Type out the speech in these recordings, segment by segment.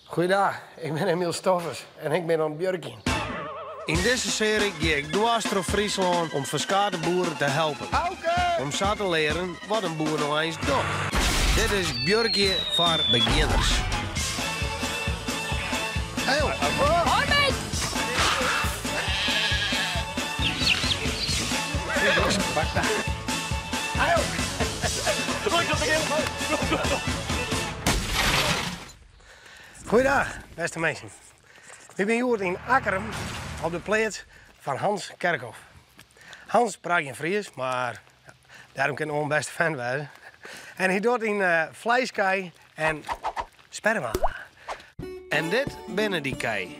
Goeiedag, ik bin Emiel Stoffers en ik bin oan it buorkjen. Yn dizze searje gean ik dwars troch Fryslân om ferskate boeren te helpen. Om sa te learen wat in boer no eins docht. Dit is Buorkje foar begjinners. Goeiedag, bêste minsken. Wy binne hjoed yn Akkrum op de pleats fan Hans Kerkhof. Hans praat gjin Frysk, mar dêrom kin it in bêste fan wêze. En hy docht yn fleiskij en sperma. En dit binne dy kij,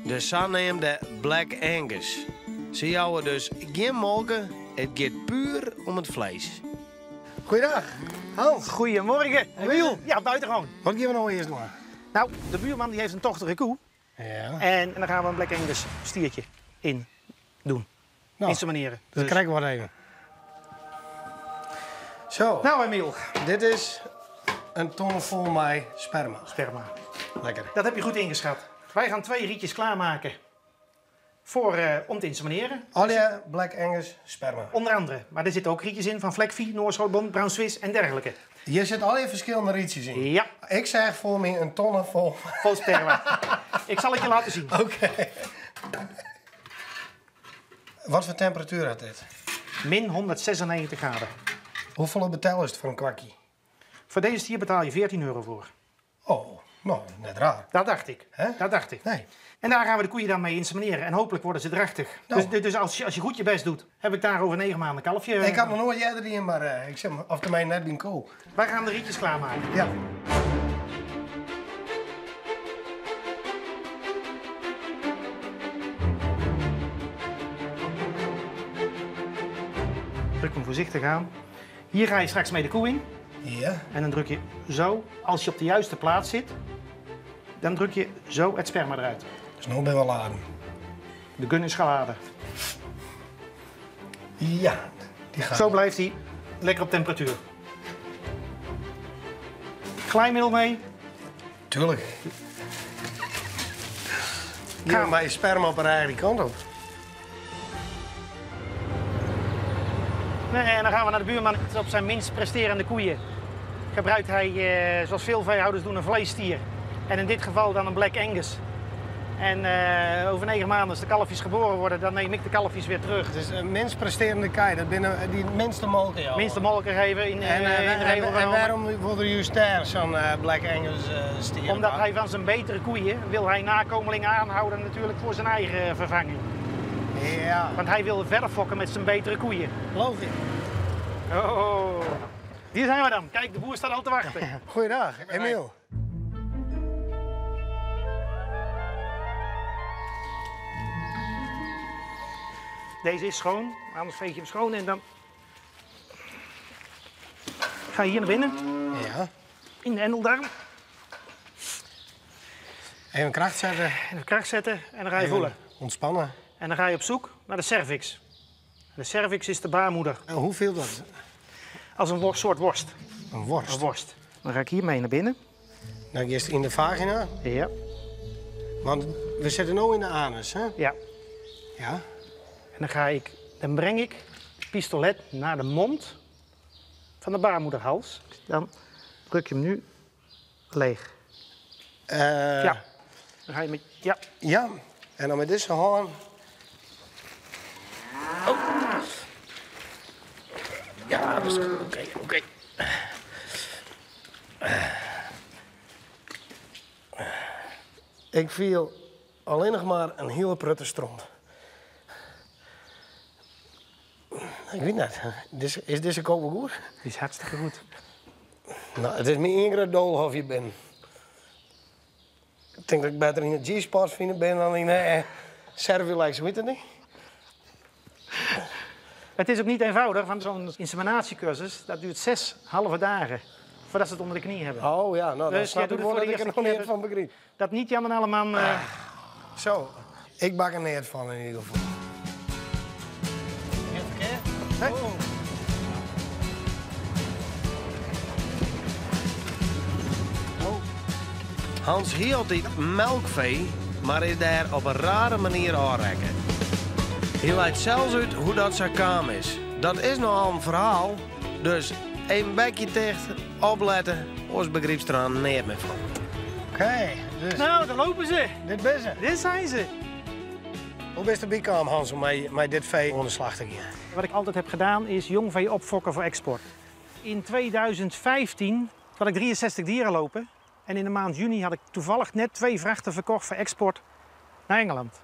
de saneamde Black Angus. Se jouwe dus gjin molke, it giet puer om it fleis. Goeiedag, Hans. Goedemorgen. Emiel. Ja, buitengewoon. Wat gean we no earst dwaan? Nou, de buurman die heeft een tochtige koe. Ja. En dan gaan we een Black Angus stiertje in doen. Nou, Insemineren. Dat krij ik wat even. Zo. Nou, Emiel. Dit is in tonne fol mei sperma. Sperma. Lekker. Dat heb je goed ingeschat. Wij gaan twee rietjes klaarmaken voor, om te insemineren. Allegear Black Angus sperma. Onder andere. Maar er zitten ook rietjes in van Fleckvieh, Noors Roodbont, Brown Swiss en dergelijke. Hjir sitte allegear ferskillende rietsjes yn. Ja. Ik seach foar my in tonne fol. Vol sperma. Ik zal het je laten zien. Oké. Wat foar temperatuer hat dit? Min 196 graden. Hoefolle betellest foar in kwakje? Voor deze stier betaal je €14 voor. Oh, nou, net raar. Dat dacht ik. Hè? Dat dacht ik. Nee. En daar gaan we de koeien dan mee insemineren. En hopelijk worden ze drachtig. Nou. Dus als je goed je best doet, heb ik daar over 9 maanden een kalfje. Ik had nog nooit eerder in, maar ik zeg maar, of tenminste net bij een koe. Wij gaan de rietjes klaarmaken. Ja. Druk hem voorzichtig aan. Hier ga je straks mee de koe in. Ja. En dan druk je zo, als je op de juiste plaats zit, dan druk je zo het sperma eruit. Dus nu ben we laden. De gun is geladen. Ja, die gaat. Zo blijft hij lekker op temperatuur. Glijmiddel mee. Tuurlijk. Ga maar je sperma op een eigen kant op. Nee, en dan gaan we naar de buurman. Op zijn minst presterende koeien gebruikt hij, zoals veel veehouders doen, een vleesstier. En in dit geval dan een Black Angus. En over 9 maanden, als de kalfjes geboren worden, dan neem ik de kalfjes weer terug. Het is een minst presterende kei, dat binnen die minste molken. Ja. Minste molken geven in de regel En genomen. waarom wordt er juist daar zo'n Black Angus stier? Omdat hij van zijn betere koeien wil hij nakomelingen aanhouden natuurlijk voor zijn eigen vervanging. Ja. Want hij wil verder fokken met zijn betere koeien. Logisch. Oh, hier zijn we dan. Kijk, de boer staat al te wachten. Goeiedag, Emiel. Deze is schoon, anders veeg je hem schoon en dan ga je hier naar binnen. Ja. In de endeldarm. Even kracht zetten. Even kracht zetten en dan ga je Even voelen. Ontspannen. En dan ga je op zoek naar de cervix. De cervix is de baarmoeder. En hoe viel dat? Als een soort worst. Een worst? Een worst. Dan ga ik hiermee naar binnen. Dan eerst in de vagina? Ja. Want we zitten nu in de anus, hè? Ja. Ja. En dan breng ik het pistolet naar de mond van de baarmoederhals. Dan druk je hem nu leeg. Ja. Dan ga je met, ja. Ja. En dan met deze hand. Oh. Ja, dat is goed. Oké, oké. Ik viel alleen nog maar een hele prutte stront. Ik weet niet. Is deze koe wel goed? Die is hartstikke goed. Nou, het is mijn enige doolhof je bent. Ik denk dat ik beter in de G-spot vinden ben dan in de Servilex, weet het niet? Het is ook niet eenvoudig, want zo'n inseminatiecursus, dat duurt 6 halve dagen voordat ze het onder de knie hebben. Oh ja, nou, dan Dus snap jij doet ik het wel voor de dat ik er eerste nog keer, niet van begrijp. Dat niet Jan en Alleman, Zo, ik bak er niet van in ieder geval. Hè? Oh. Oh. Hans hie altyd melkfee, mar is dêr op in rare manier ôfrekke. Hy leit sels út hoe dat sa kaam is. Dat is nochal in ferhaal, dus even bekje ticht, oplette, oars begrypst der dan neat mear fan. Oké, dus. Nou, daar lopen ze. Dit binne se. Dit zijn ze. Hoe bist derby kaam, Hans, om mei dit fee oan de slach te gean? Wat ik altijd heb gedaan is jongvee opfokken voor export. In 2015 had ik 63 dieren lopen. En in de maand juni had ik toevallig net 2 vrachten verkocht voor export naar Engeland.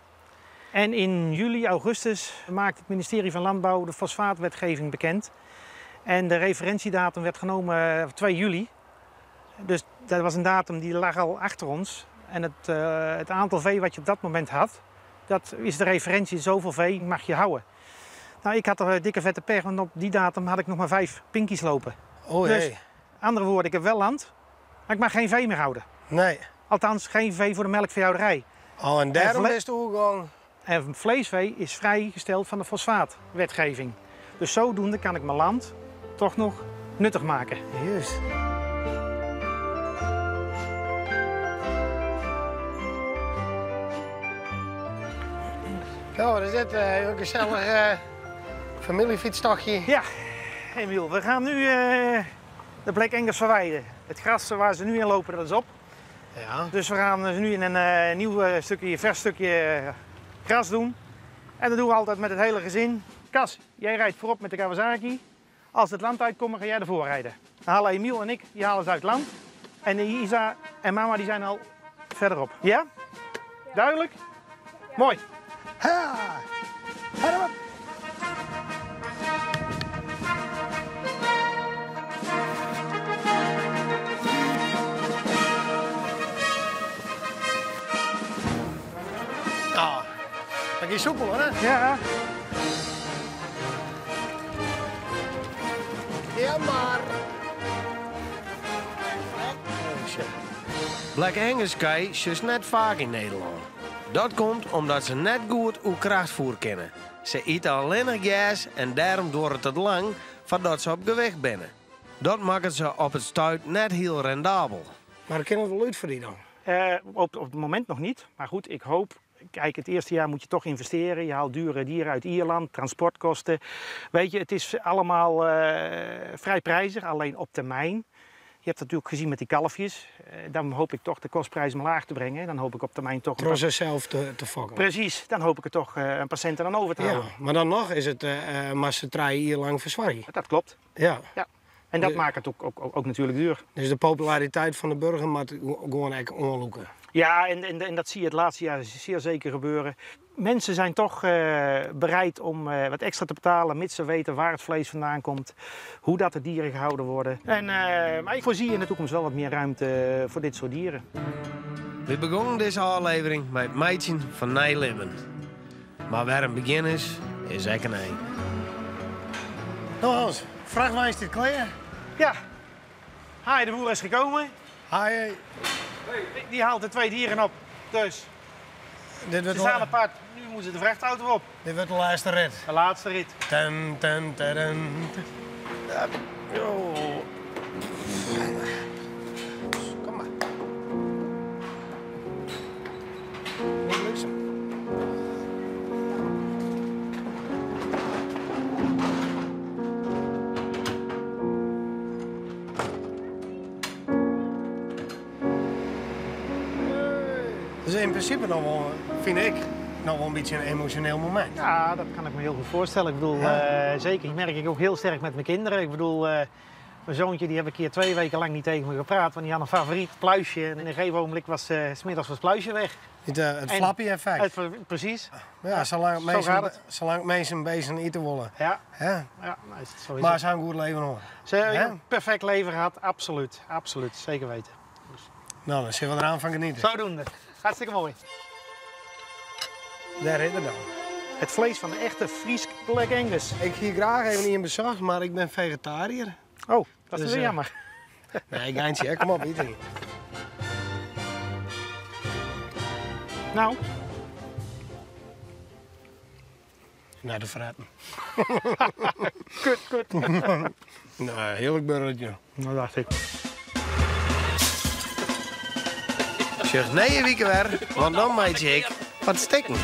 En in juli, augustus maakte het ministerie van Landbouw de fosfaatwetgeving bekend. En de referentiedatum werd genomen 2 juli. Dus dat was een datum die lag al achter ons. En het aantal vee wat je op dat moment had, dat is de referentie, zoveel vee mag je houden. Ik had er dikke vette pech, want op die datum had ik nog maar 5 pinkies lopen. Oh, Dus, jee. andere woorden, ik heb wel land, maar ik mag geen vee meer houden. Nee. Althans, geen vee voor de melkveehouderij. Oh, en daarom is de oergang. En vleesvee is vrijgesteld van de fosfaatwetgeving. Dus zodoende kan ik mijn land toch nog nuttig maken. Juist. Nou, wat is dit? Een gezellig familiefietstochtje. Ja, Emiel, we gaan nu de Black Angus verweiden. Het gras waar ze nu in lopen, dat is op. Dus we gaan ze nu in een nieuw stukje, vers stukje gras doen. En dat doen we altijd met het hele gezin. Cas, jij rijdt voorop met de Kawasaki. Als ze het land uitkomen, ga jij ervoor rijden. Dan halen Emiel en ik, die halen ze uit het land. En de Isa en mama die zijn al verderop. Ja? Duidelijk? Mooi. Ha! Verderop! Ah, dat is soepel hoor, hè? Ja. Ja, maar. Oh, shit. Black Angus kei is net vaak in Nederland. Dat komt omdat ze net goed uw krachtvoer kennen. Ze eten alleen nog gas en daarom duurt het lang voordat ze op gewicht binnen. Dat maakt ze op het stuit net heel rendabel. Maar kan het wel uit voor die dan? Op het moment nog niet. Maar goed, ik hoop. Kijk, het eerste jaar moet je toch investeren. Je haalt dure dieren uit Ierland, transportkosten. Het is allemaal vrij prijzig, alleen op termijn. Je hebt het natuurlijk gezien met die kalfjes. Dan hoop ik toch de kostprijs omlaag te brengen. Dan hoop ik op termijn toch een Door ze zelf te fokken. Precies, dan hoop ik er toch een paar centen aan over te Ja, houden. maar dan nog is het maar ze 3 jaar lang verzwarren. Dat klopt. Ja. En dat maakt het ook natuurlijk duur. Dus de populariteit van de burger moet gewoon echt onloeken. Ja, en dat zie je het laatste jaar zeer zeker gebeuren. Mensen zijn toch bereid om wat extra te betalen, mits ze weten waar het vlees vandaan komt, hoe dat de dieren gehouden worden. Maar ik voorzie in de toekomst wel wat meer ruimte voor dit soort dieren. We begonnen deze aflevering met het meidje van Nijlibben. Maar waar een begin is, is ook een eind. Nou Hans, vrachtwagen is dit klaar? Ja. Hi, de boer is gekomen. Hi. Die haalt de 2 dieren op, dus Dit wordt ze staan de apart. Nu moeten ze de vrachtauto op. Dit wordt de laatste rit. De laatste rit. Ten, ten, ten, ten. Ja. Oh. Kom maar. Niet bliksem. Dus in principe nog wel, vind ik, nog wel een beetje een emotioneel moment. Ja, dat kan ik me heel goed voorstellen. Zeker, dat merk ik ook heel sterk met mijn kinderen. Mijn zoontje die heb ik hier 2 weken lang niet tegen me gepraat, want die had een favoriet pluisje. En in een gegeven ogenblik was 's middags was het pluisje weg. Het flappy effect. Precies. Ja, Zo gaat het. zolang mensen beesten eten willen. Ja. Hè? Ja, nou is het sowieso. Maar ze hebben een goed leven hoor. Ze hebben Hè? een perfect leven gehad, absoluut. Absoluut, zeker weten. Nou, dan zullen we eraan van genieten. Zodoende. Hartstikke mooi. Daar is het dan. Het vlees van de echte Fries Black Angus. Ik hier graag even niet in bezorgd, maar ik ben vegetariër. Oh, dat is Dus, weer jammer. Nee, geintje, hè? Kom op, eet hier. Nou. Naar de fretten. Kut, kut. Nou, heerlijk burgertje. Nou, dacht ik. Sjoch nije wike wer, want dan meitsje ik wat stikken.